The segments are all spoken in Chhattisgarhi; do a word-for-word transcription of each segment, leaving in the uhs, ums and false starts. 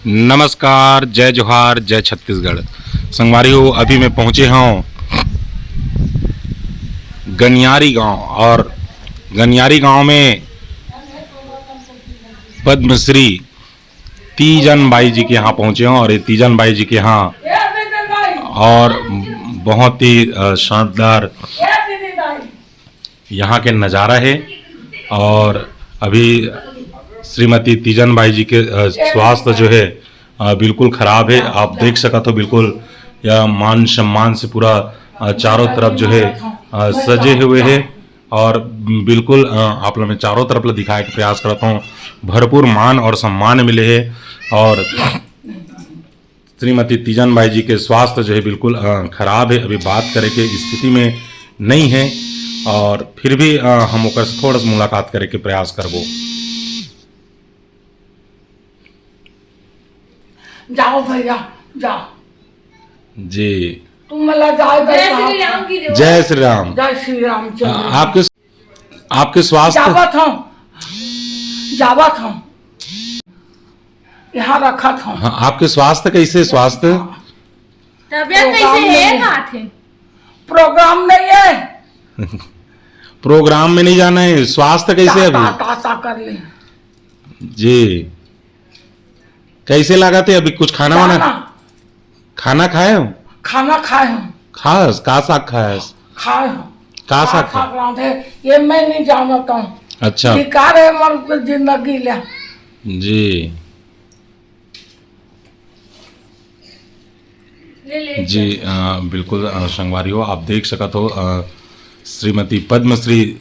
नमस्कार, जय जोहार, जय छत्तीसगढ़। संगवारी हो, अभी मैं पहुंचे हूँ गनियारी गांव, और गनियारी गांव में पद्मश्री तीजन बाई जी के यहाँ पहुंचे हूँ, और ये तीजन बाई जी के यहाँ और बहुत ही, अ, शानदार यहाँ के नज़ारा है। और अभी श्रीमती तीजन बाई जी के, अ, स्वास्थ्य जो है, अ, बिल्कुल ख़राब है। आप देख सकत हो, बिल्कुल यह मान सम्मान से पूरा, अ, चारों तरफ जो है, अ, सजे हुए है। और बिल्कुल, अ, आप लोग मैं चारों तरफ ला दिखाए के प्रयास करत हूँ, भरपूर मान और सम्मान मिले है। और श्रीमती तीजन बाई जी के स्वास्थ्य जो है बिल्कुल, अ, खराब है, अभी बात करे के स्थिति में नहीं है, और फिर भी, अ, हम ओकर से थोड़ा सा मुलाकात करे के प्रयास करबो। जाओ भैया, जाओ। जी। तुम मला जाओ, जय श्री राम की जय। जय श्री राम। जय श्री रामचंद्र। अ, आपके, आपके स्वास्थ्य जावत हूँ, जावत हूँ, यहाँ रखत हूँ। हाँ, आपके स्वास्थ्य कैसे, स्वास्थ्य? तबियत कैसे है, कहाँ थे? प्रोग्राम नहीं है। प्रोग्राम में नहीं जाना है, स्वास्थ्य कैसे अभी? ता, ता, ता कर ले। जी, कैसे लगा थे अभी? कुछ खाना वाना? खाना खाए हो? खाना खाए हो? खास का साग खाए? खाए हो? का साग खाए? रांधे, ये मैं नहीं जानता हूँ। अच्छा। बेकार है मोर जिंदगी ले। जी। जी, अ, बिल्कुल, अ, संगवारी हो, आप देख सकत हो, अ, श्रीमती पद्मश्री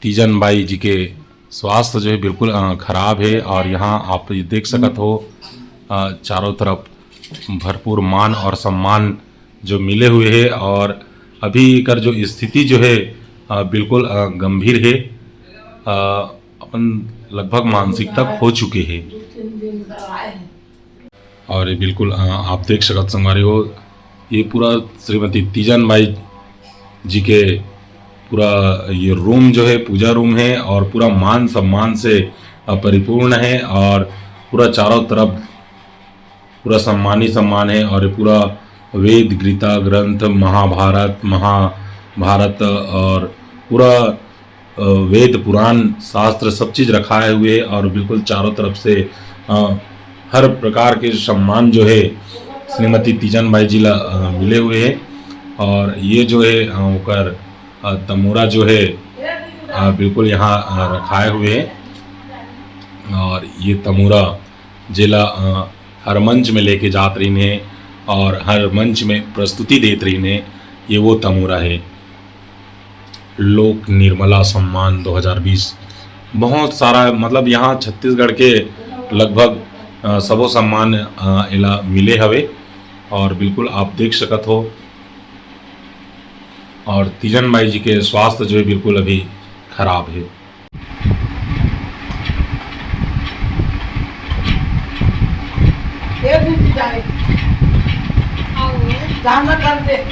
तीजन बाई जी के स्वास्थ्य जो है बिल्कुल, अ, खराब है, और यहाँ आप ये देख सकत हो, अ, चारों तरफ भरपूर मान और सम्मान जो मिले हुए है, और अभी कर जो स्थिति जो है, अ, बिल्कुल, अ, गंभीर है। अ, अपन लगभग मानसिक तक हो चुके हैं। और ये बिल्कुल, अ, आप देख सकत संगवारी हो, ये पूरा श्रीमती तीजन बाई जी के पूरा ये रूम जो है पूजा रूम है, और पूरा मान सम्मान से, अ, परिपूर्ण है, और पूरा चारों तरफ पूरा सम्मान ही सम्मान है। और ये पूरा वेद, गीता ग्रंथ, महाभारत, महाभारत और पूरा, अ, वेद पुराण शास्त्र सब चीज रखाए हुए है, और बिल्कुल चारों तरफ से, अ, हर प्रकार के सम्मान जो है श्रीमती तीजन बाई जी ला, अ, मिले हुए है। और ये जो है, अ, ओकर, अ, तमूरा जो है, अ, बिल्कुल यहाँ, अ, रखाए हुए है। और ये तमूरा जेला, अ, हर मंच में लेके जात रहिन हे और हर मंच में प्रस्तुति देत रहिन हे, ये वो तमूरा हे। लोक निर्मला सम्मान दो हज़ार बीस, बहुत सारा, मतलब, यहाँ छत्तीसगढ़ के लगभग, अ, सबो सम्मान, अ, एला मिले हवे। और बिल्कुल आप देख सकत हो, और तीजन बाई जी के स्वास्थ्य जो है बिल्कुल अभी खराब है। ये भी जाए। जाना कर दे।